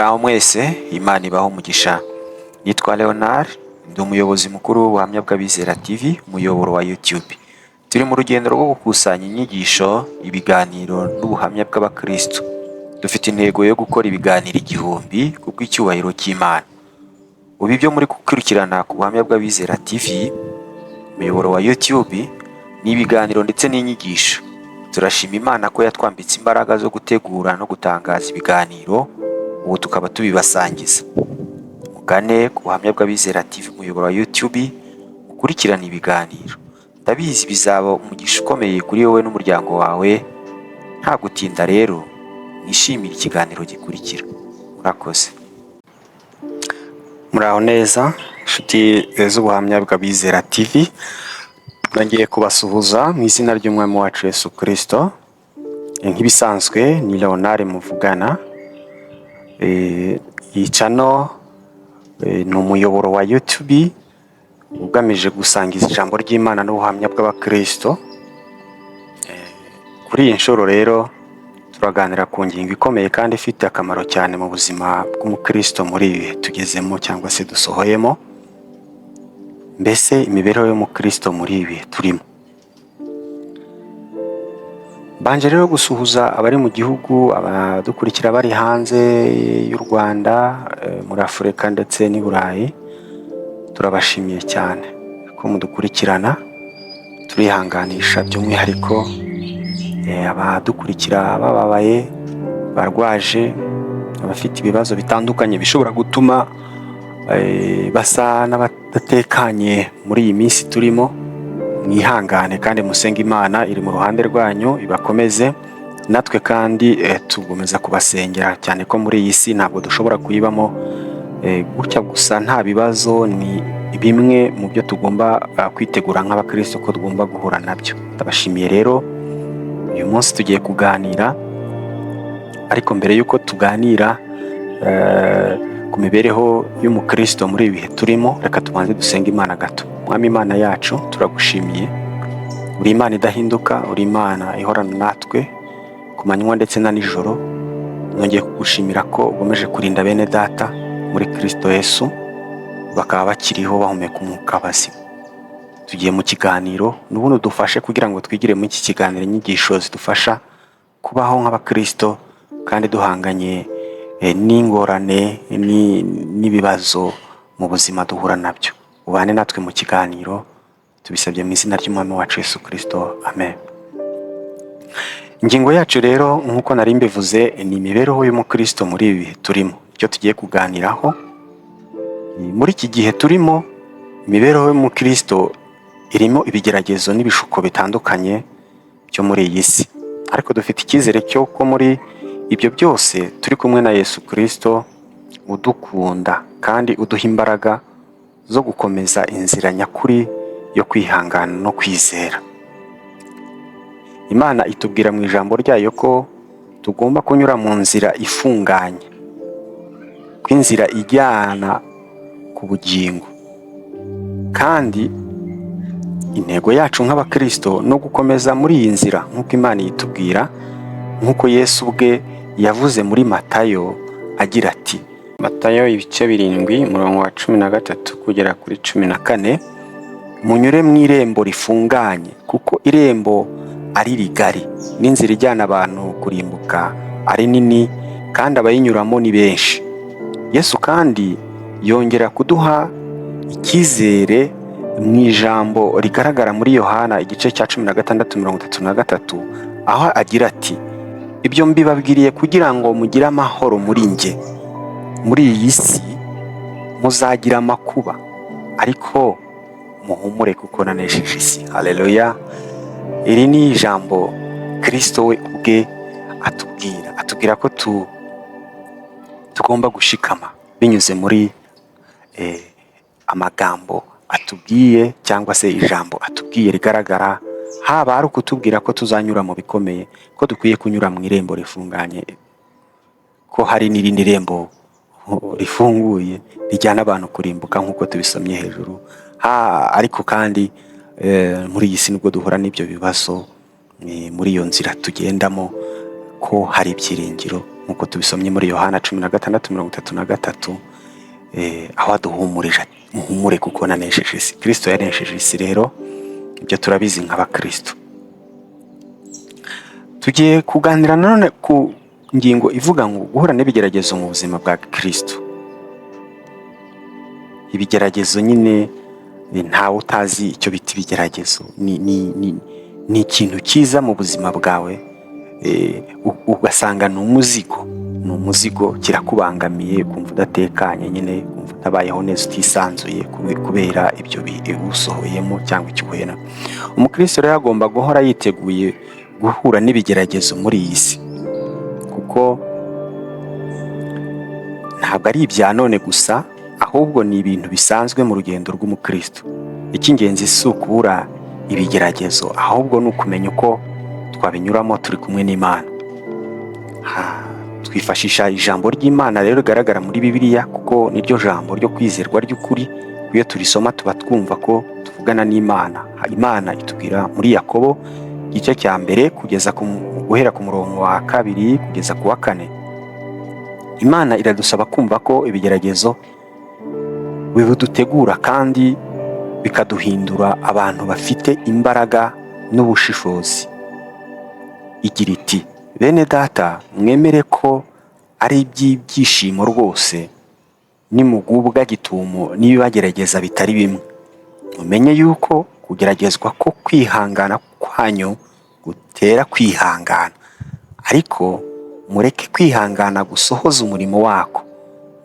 Muraho mwese, Imana ibahe umugisha. Nitwa Leonard, ndi umuyobozi mukuru w'Ubuhamya bw'Abizera TV, umuyoboro wa YouTube. Turi mu rugendo rwo gukusanya inyigisho, ibiganiro n'ubuhamya bw'abakristo. Dufite intego yo gukora ibiganiro 1000 kubw'icyubahiro cy'Imana. Ubu ibyo muri gukurikirana ku Buhamya bw'Abizera TV, umuyoboro wa YouTube, ni ibiganiro ndetse n'inyigisho. Turashima Imana ko yatwambitse imbaraga zo gutegura no gutangaza ibiganiro, ubu tukaba tubibasangiza. Mugane ku Buhamya bw'Abizera TV, umuyoboro wa YouTube, ukurikirane ibiganiro. Ndabizi bizaba umugisha ukomeye kuri wowe n'umuryango wawe. Nta gutinda rero, mwishimire ikiganiro gikurikira. Murakoze. Muraho neza, inshuti z'Ubuhamya bw'Abizera TV. Nongeye kubasuhuza mu izina ry'Umwami wacu Yesu Kirisito. Nk'ibisanzwe ni Leonard muvugana. Iyi channel ni umuyoboro wa YouTube ugamije gusangiza ijambo ry'Imana n'ubuhamya bw'abakristo. Kuri iyi nshuro rero turaganira ku ngingo ikomeye kandi ifite akamaro cyane mu buzima bw'umukristo muri ibi bihe tugezemo cyangwa se dusohoyemo. Mbese imibereho y'umukristo muri ibi bihe turimo. Mbanje rero gusuhuza abari mu gihugu, abadukurikira bari hanze y'u Rwanda, muri Afurika ndetse n'i Burayi. Turabashimiye cyane ko mudukurikirana. Turihanganisha by'umwihariko abadukurikira bababaye, barwaje, abafite ibibazo bitandukanye bishobora gutuma basa n'abadatekanye muri iyi minsi turimo. Mwihangane kandi musenge, Imana iri mu ruhande rwanyu ibakomeze. Natwe kandi tugomeza kubasengera cyane ko muri iyi si ntabwo dushobora kuyibamo gutya gusa nta bibazo. Ni bimwe mu byo tugomba kwitegura nk'abakristo ko tugomba guhura nabyo. Ndabashimiye rero. Uyu munsi tugiye kuganira, ariko mbere y'uko tuganira ku mibereho y'umukristo muri ibi bihe turimo, reka tubanze dusenge Imana gato. Mwami Imana yacu, turagushimiye. Uri Imana idahinduka, uri Imana ihorana natwe ku manywa ndetse na nijoro. Nongeye kugushimira ko ukomeje kurinda bene data muri Kristo Yesu, bakaba bakiriho bahumeka umwuka bazima. Tugiye mu kiganiro n'ubundi, udufashe kugira ngo twigire muri iki kiganiro inyigisho zidufasha kubaho nk'abakristo kandi duhanganye n'ingorane n'ibibazo mu buzima duhura nabyo. Ubane natwe mu kiganiro, tubisabye mu izina ry'Umwami wacu Yesu Kristo, amen. Ingingo yacu rero, nk'uko nari mbivuze, ni imibereho y'umukristo muri ibi bihe turimo. Icyo tugiye kuganiraho muri iki gihe turimo, imibereho y'umukristo irimo ibigeragezo n'ibishuko bitandukanye byo muri iyi si, ariko dufite icyizere cy'uko muri ibyo byose turi kumwe na Yesu Kristo udukunda kandi uduha imbaraga zo gukomeza inzira nyakuri yo kwihangana no kwizera. Imana itubwira mu ijambo ryayo ko tugomba kunyura mu nzira ifunganye, ko inzira ijyana ku bugingo, kandi intego yacu nk'abakristo no gukomeza muri iyi nzira nk'uko Imana yitubwira, nk'uko Yesu ubwe yavuze muri Matayo agira ati, Matayo ibice 7, umurongo wa 13 kugera kuri 14: "Munyure mu irembo rifunganye, kuko irembo ari rigari n'inzira ijyana abantu kurimbuka ari nini, kandi abayinyuramo ni benshi." Yesu kandi yongera kuduha icyizere mu ijambo rigaragara muri Yohana igice cya 16, 33, aho agira ati: "Ibyo mbibabwiriye kugira ngo mugire amahoro muri njye. Muri iyi si muzagira amakuba, ariko muhumure kuko nanesheje isi." Haleluya! Iri ni ijambo Kirisito we ubwe atubwira, atubwira ko tugomba gushikama binyuze muri amagambo atubwiye cyangwa se ijambo atubwiye rigaragara, haba ari ukutubwira ko tuzanyura mu bikomeye, ko dukwiye kunyura mu irembo rifunganye, ko hari n'irindi rembo rifunguye rijyana abantu kurimbuka nk'uko tubisomye hejuru. Ariko kandi muri iyi si nubwo duhura n'ibyo bibazo, muri iyo nzira tugendamo, ko hari ibyiringiro Nk'uko tubisomye muri Yohana 16:33, aho aduhumurije ati, "Muhumure kuko nanesheje isi." Kristo yanesheje isi rero, ibyo turabizi nk'abakristo. Tugiye kuganira nanone ku ngingo ivuga ngo guhura n'ibigeragezo mu buzima bwa Kristo. Ibigeragezo nyine, ntawe utazi icyo bita ibigeragezo. Ni ikintu cyiza mu buzima bwawe, ugasanga ni umuzigo, kirakubangamiye, ukumva udatekanye nyine, ukumva utabayeho neza, utisanzuye kubera ibyo usohoyemo cyangwa icyo uhuye nabyo. Umukristo rero agomba guhora yiteguye guhura n'ibigeragezo muri iyi si, kuko ntabwo ari ibya none gusa, ahubwo ni ibintu bisanzwe mu rugendo rw'umukristo. Icy'ingenzi si ukubura ibigeragezo, ahubwo ni ukumenya uko twabinyuramo turi kumwe n'Imana. Twifashisha ijambo ry'Imana rero rigaragara muri Bibiliya, kuko niryo jambo ryo kwizerwa ry'ukuri. Iyo turisoma tuba twumva ko tuvugana n'Imana. Imana itubwira muri Yakobo igice cya mbere kugeza ku, guhera ku murongo wa 2 kugeza ku wa 4. Imana iradusaba kumva ko ibigeragezo bidutegura kandi bikaduhindura abantu bafite imbaraga n'ubushishozi. Igira iti: "Bene data, mwemere ko ari iby'ibyishimo rwose nimugubwa gitumo n'ibibagerageza bitari bimwe, mumenye yuko kugeragezwa ko kwihangana kwanyu gutera kwihangana. Ariko mureke kwihangana gusohoza umurimo wako,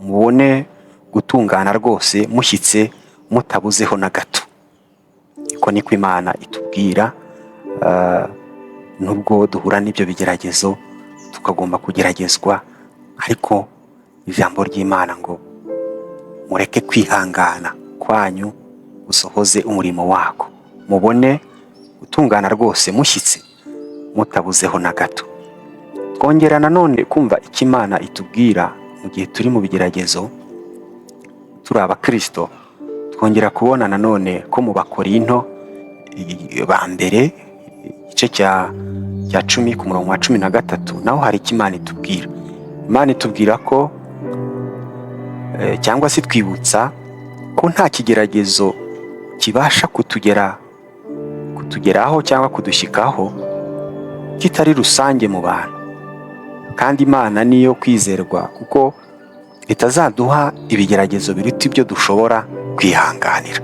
mubone gutungana rwose, mushyitse, mutabuzeho na gato." Uko niko Imana itubwira. Nubwo duhura n'ibyo bigeragezo, tukagomba kugeragezwa, ariko ijambo ry'Imana ngo mureke kwihangana kwanyu gusohoze umurimo wako, mubone gutungana rwose, mushyitse, mutabuzeho na gato. Twongera nanone kumva icyo Imana itubwira mu gihe turi mu bigeragezo turi abakristo. Twongera kubona nanone ko mu Bakorinto ba mbere igice cya 10 ku murongo wa 13, naho hari icyo Imana itubwira. Imana itubwira ko cyangwa se twibutsa ko nta kigeragezo kibasha kutugeraho cyangwa kudushyikaho kitari rusange mu bantu, kandi Imana niyo kwizerwa kuko itazaduha ibigeragezo biruta ibyo dushobora kwihanganira.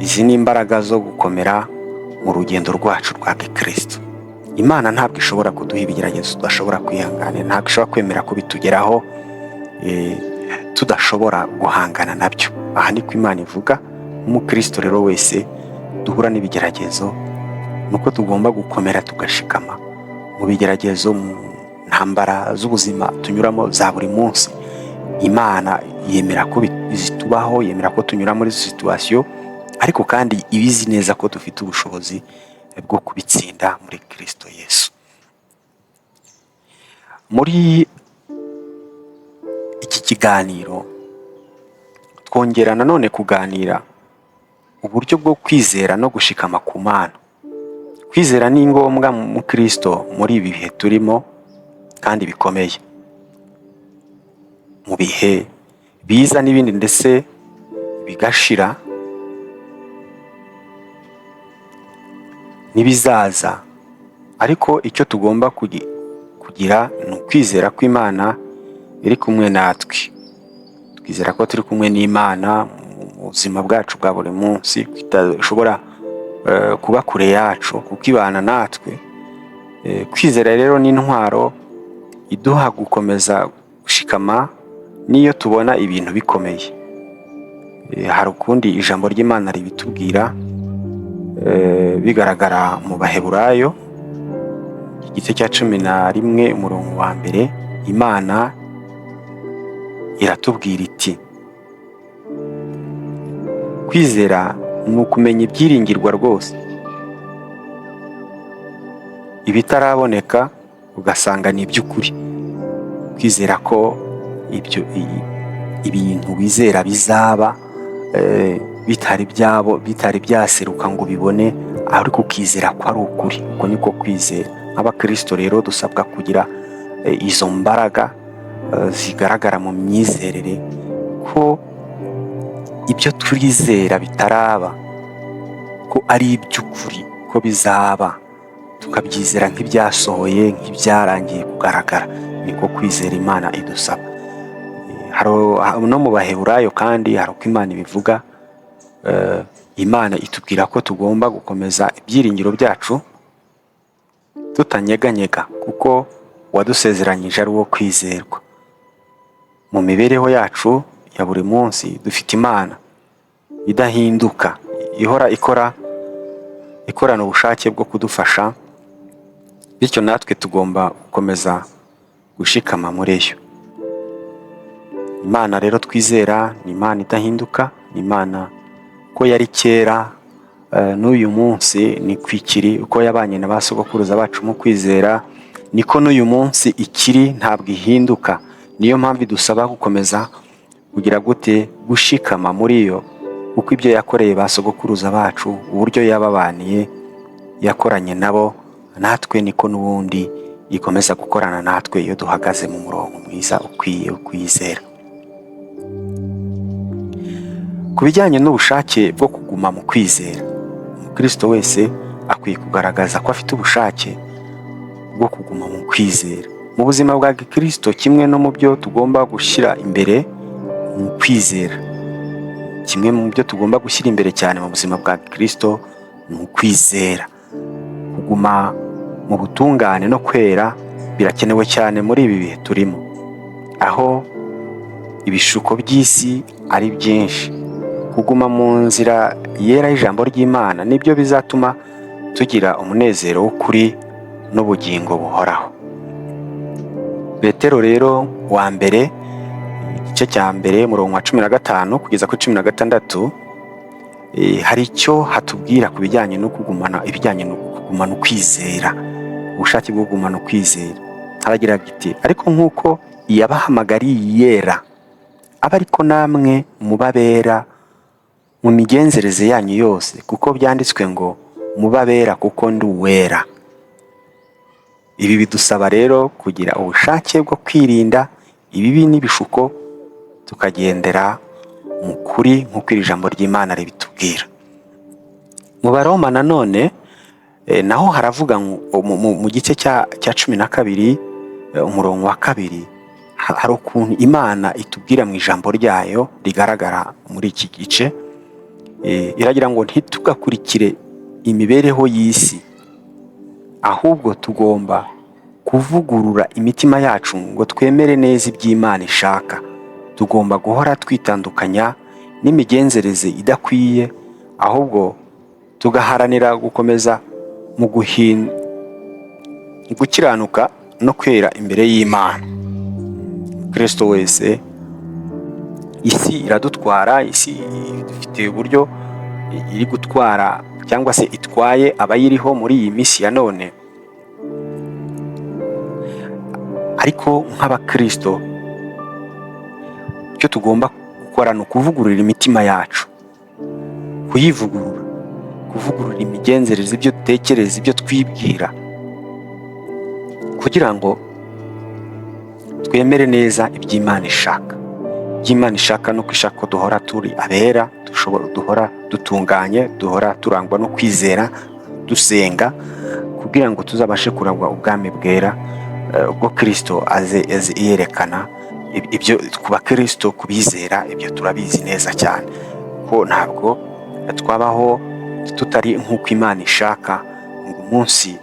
Izi ni imbaraga zo gukomera mu rugendo rwacu rwa gikristo. Imana ntabwo ishobora kuduha ibigeragezo tudashobora kwihanganira, ntabwo ishobora kwemera ko bitugeraho tudashobora guhangana nabyo. Aha niko Imana ivuga. Umukristo rero wese duhura n'ibigeragezo, ni uko tugomba gukomera, tugashikama mu bigeragezo, mu ntambara z'ubuzima tunyuramo za buri munsi. Imana yemera ko zitubaho, yemera ko tunyura muri izo situation, ariko kandi ibizi neza ko dufite ubushobozi bwo kubitsinda muri Kristo Yesu. Muri iki kiganiro twongera nanone kuganira uburyo bwo kwizera no gushikama ku Mana. Kwizera ni ngombwa mu Kristo muri ibi bihe turimo kandi bikomeye, mu bihe biza n'ibindi ndetse bigashira n'ibizaza, ariko icyo tugomba kugira ni ukwizera ko Imana iri kumwe natwe. Twizera ko turi kumwe n'Imana mu buzima bwacu bwa buri munsi, ko idashobora kuba kure yacu kuko ibana natwe. Kwizera rero ni intwaro iduha gukomeza gushikama n'iyo tubona ibintu bikomeye. Hari ukundi ijambo ry'Imana ribitubwira, bigaragara mu Baheburayo igice cya 11 umurongo wa 1. Imana iratubwira iti: "Kwizera ni ukumenya ibyiringirwa rwose, ibitaraboneka ugasanga ni iby'ukuri." Kwizera ko ibyo ibintu wizera bizaba, bitari byabo, bitari byaseruka ngo ubibone, ariko ukizera ko ari ukuri, uko niko kwizera. Nk'abakristo rero dusabwa kugira izo mbaraga zigaragara mu myizerere, ko ibyo twizera bitaraba, ko ari iby'ukuri, ko bizaba, tukabyizera nk'ibyasohoye, nk'ibyarangiye kugaragara. Niko kwizera Imana idusaba. No mu Baheburayo kandi hari uko Imana ibivuga. Imana itubwira ko tugomba gukomeza ibyiringiro byacu tutanyeganyega, kuko uwadusezeranyije ari uwo kwizerwa. Mu mibereho yacu ya buri munsi dufite Imana idahinduka, ihora ikora, ikorana ubushake bwo kudufasha, bityo natwe tugomba gukomeza gushikama muri yo. Imana rero twizera ni Imana idahinduka, ni Imana uko yari kera n'uyu munsi ni ikiri, uko yabanye na ba sogokuruza bacu mu kwizera niko n'uyu munsi ikiri, ntabwo ihinduka. Niyo mpamvu idusaba gukomeza kugira gute? Gushikama muri yo, kuko ibyo yakoreye ba sogokuruza bacu, uburyo yababaniye, yakoranye nabo, natwe niko n'ubundi ikomeza gukorana natwe iyo duhagaze mu murongo mwiza ukwiye wo kwizera. Ku bijyanye n'ubushake bwo kuguma mu kwizera, umukristo wese akwiye kugaragaza ko afite ubushake bwo kuguma mu kwizera. Mu buzima bwa gikristo, kimwe no mu byo tugomba gushyira imbere mu kwizera, kimwe mu byo tugomba gushyira imbere cyane mu buzima bwa gikristo ni ukwizera. Kuguma mu butungane no kwera birakenewe cyane muri ibi bihe turimo, aho ibishuko by'isi ari byinshi. Kuguma mu nzira yera y'ijambo ry'Imana nibyo bizatuma tugira umunezero w'ukuri n'ubugingo buhoraho. Petero rero wa mbere, igice cya mbere, umurongo wa 15 kugeza kuri 16, hari icyo hatubwira ku bijyanye no kugumana, ibijyanye no kugumana ukwizera, ubushake bwo kugumana ukwizera. Haragira ati: "Ariko nk'uko iyabahamagariye yera, abe ariko namwe mubabera mu migenzereze yanyu yose, kuko byanditswe ngo: 'Mubabera kuko ndi uwera.'" Ibi bidusaba rero kugira ubushake bwo kwirinda ibibi n'ibishuko, tukagendera mu kuri nk'uko iri jambo ry'Imana ribitubwira. Mu Baroma nanone naho haravuga ngo mu gice cya 12, umurongo wa 2, hari ukuntu Imana itubwira mu ijambo ryayo rigaragara muri iki gice. Iragira ngo ntitugakurikire imibereho y'isi, ahubwo tugomba kuvugurura imitima yacu ngo twemere neza iby'Imana ishaka. Tugomba guhora twitandukanya n'imigenzereze idakwiye, ahubwo tugaharanira gukomeza mu gukiranuka no kwera imbere y'Imana. Kristo wese, isi iradutwara, isi ifite uburyo iri gutwara cyangwa se itwaye abayiriho muri iyi minsi ya none, ariko nk'abakristo icyo tugomba gukora ni ukuvugurura imitima yacu, kuyivugurura, kuvugurura imigenzereze, ibyo dutekereza, ibyo twibwira, kugira ngo twemere neza iby'Imana ishaka. Iby'Imana ishaka ni uko ishaka ko duhora turi abera, duhora dutunganye, duhora turangwa no kwizera, dusenga, kugira ngo tuzabashe kuragwa ubwami bwera ubwo Kristo aze yerekana ibyo. Ku bakristo, ku bizera, ibyo turabizi neza cyane ko ntabwo twabaho tutari nk'uko Imana ishaka ngo umunsi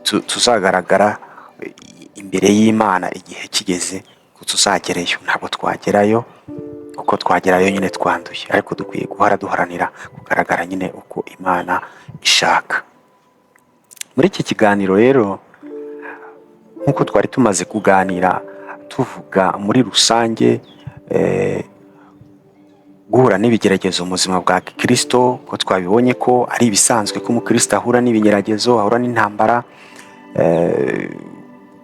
tuzagaragara imbere y'Imana igihe kigeze ko tuzagereyo. Ntabwo twagerayo, kuko twagerayo nyine twanduye, ariko dukwiye guhora duharanira kugaragara nyine uko Imana ishaka. Muri iki kiganiro rero, nk'uko twari tumaze kuganira tuvuga muri rusange guhura n'ibigeragezo mu buzima bwa gikristo, ko twabibonye ko ari ibisanzwe ko umukristo ahura n'ibigeragezo, ahura n'intambara,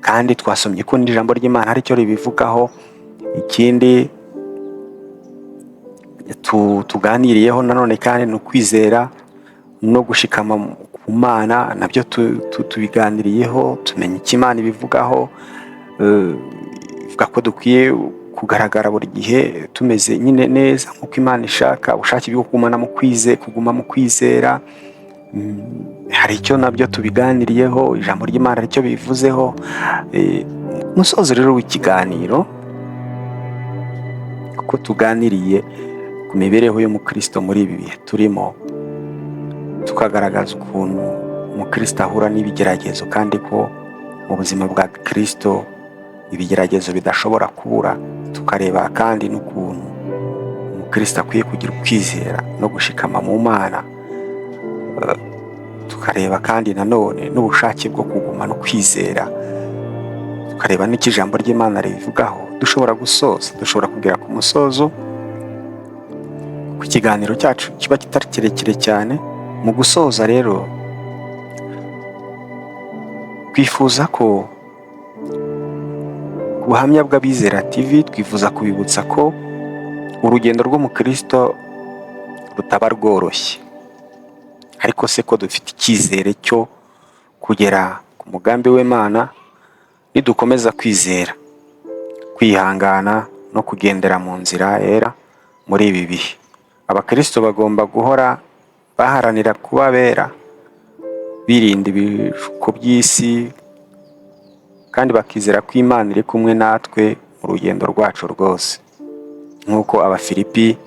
kandi twasomye ko n'ijambo ry'Imana hari icyo ribivugaho. Ikindi tuganiriyeho nanone kandi ni ukwizera no gushikama ku ku Mana, nabyo tubiganiriyeho, tumenya icyo Imana ibivugaho. Ivuga ko dukwiye kugaragara buri gihe tumeze nyine neza nk'uko Imana ishaka, ubushake bwo kuguma mu kwizera. Hari icyo nabyo tubiganiriyeho, ijambo ry'Imana hari icyo bivuzeho. Umusozo rero w'ikiganiro, kuko tuganiriye ku mibereho y'umukristo muri ibi bihe turimo, tukagaragaza ukuntu umukristo ahura n'ibigeragezo, kandi ko mu buzima bwa Kristo ibigeragezo bidashobora kubura, tukareba kandi n'ukuntu umukristo akwiye kugira ukwizera no gushikama mu Mana, tukareba kandi nanone n'ubushake bwo kuguma no kwizera, tukareba n'icyo ijambo ry'Imana ribivugaho, dushobora gusoza, dushobora kugera ku musozo, kuko ikiganiro cyacu kiba kitari kirekire cyane. Mu gusoza rero, twifuza ko ku Buhamya bw'Abizera TV, twifuza kubibutsa ko urugendo rw'umukristo rutaba rworoshye, ariko se ko dufite icyizere cyo kugera ku mugambi w'Imana nidukomeza kwizera, kwihangana no kugendera mu nzira yera. Muri ibi bihe abakristo bagomba guhora baharanira kuba bera, birinda ibishuko by'isi, kandi bakizera ko Imana iri kumwe natwe mu rugendo rwacu rwose, nk'uko Abafilipi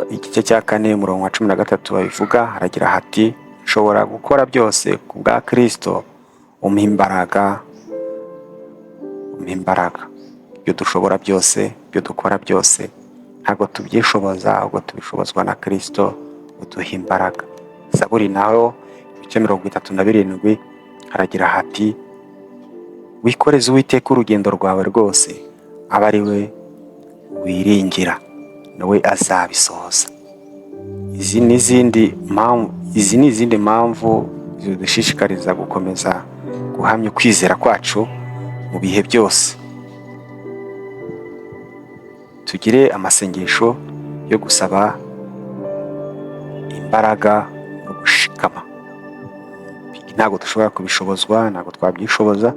igice cya 4 umurongo wa 13 babivuga. Haragira hati: "Nshobora gukora byose ku bwa Kristo umpa imbaraga." Umpa imbaraga. Ibyo dushobora byose, ibyo dukora byose, ntabwo tubyishoboza, ahubwo tubishobozwa na Kristo uduha imbaraga. Zaburi naho ibice 37 haragira hati: "Wikoreze Uwiteka urugendo rwawe rwose, abe ari we wiringira, nawe azabisohoza." Izi ni izindi mpamvu zidushishikariza gukomeza guhamya ukwizera kwacu mu bihe byose. Tugire amasengesho yo gusaba imbaraga no gushikama. Ntabwo dushobora kubishobozwa, ntabwo twabyishoboza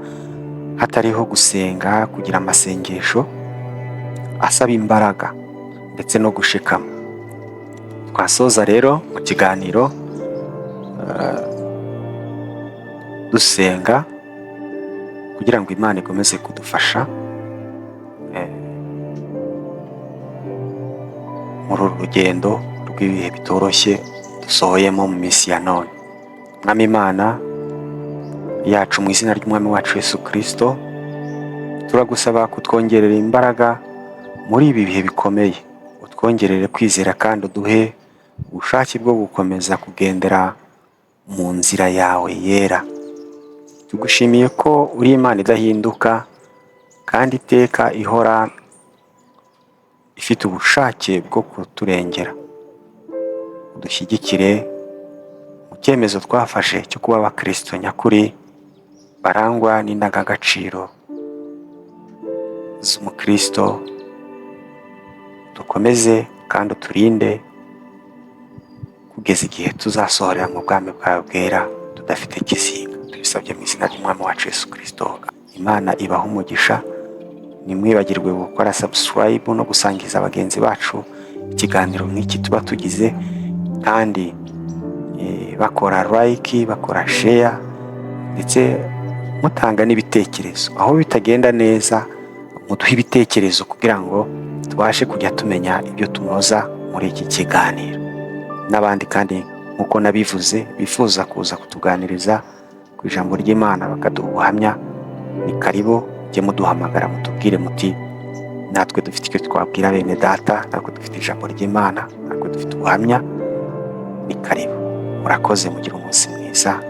hatariho gusenga, kugira amasengesho asaba imbaraga ndetse no gushikama. Twasoza rero mu kiganiro dusenga kugira ngo Imana ikomeze kudufasha muri uru rugendo rw'ibihe bitoroshye dusohoyemo mu minsi ya none. Mwami Imana yacu, mu izina ry'Umwami wacu Yesu Kirisito, turagusaba kutwongerera imbaraga muri ibi bihe bikomeye, utwongerere kwizera kandi uduhe ubushake bwo gukomeza kugendera mu nzira yawe yera. Tugushimiye ko uri Imana idahinduka kandi iteka ihora ifite ubushake bwo kuturengera. Udushyigikire mu cyemezo twafashe cyo kuba abakristo nyakuri barangwa n'indangagaciro z'umukristo. Dukomeze kandi uturinde kugeza igihe tuzasohorera mu bwami bwawe bwera tudafite ikizinga. Tubisabye mu izina ry'Umwami wacu Yesu Kirisito. Imana ibaha umugisha. Ntimwibagirwe gukora subscribe no gusangiza bagenzi bacu ikiganiro nk'iki tuba tugize, kandi bakora like, bakora share, ndetse mutanga n'ibitekerezo. Aho bitagenda neza muduhe ibitekerezo kugira ngo tubashe kujya tumenya ibyo tunoza muri iki kiganiro. N'abandi kandi, nk'uko nabivuze, bifuza kuza kutuganiriza ku ijambo ry'Imana bakaduha ubuhamya, ni karibu. Mujye muduhamagara mutubwire muti: "Natwe dufite icyo twabwira bene data, natwe dufite ijambo ry'Imana, natwe dufite ubuhamya." Ni karibu. Murakoze, mugire umunsi mwiza.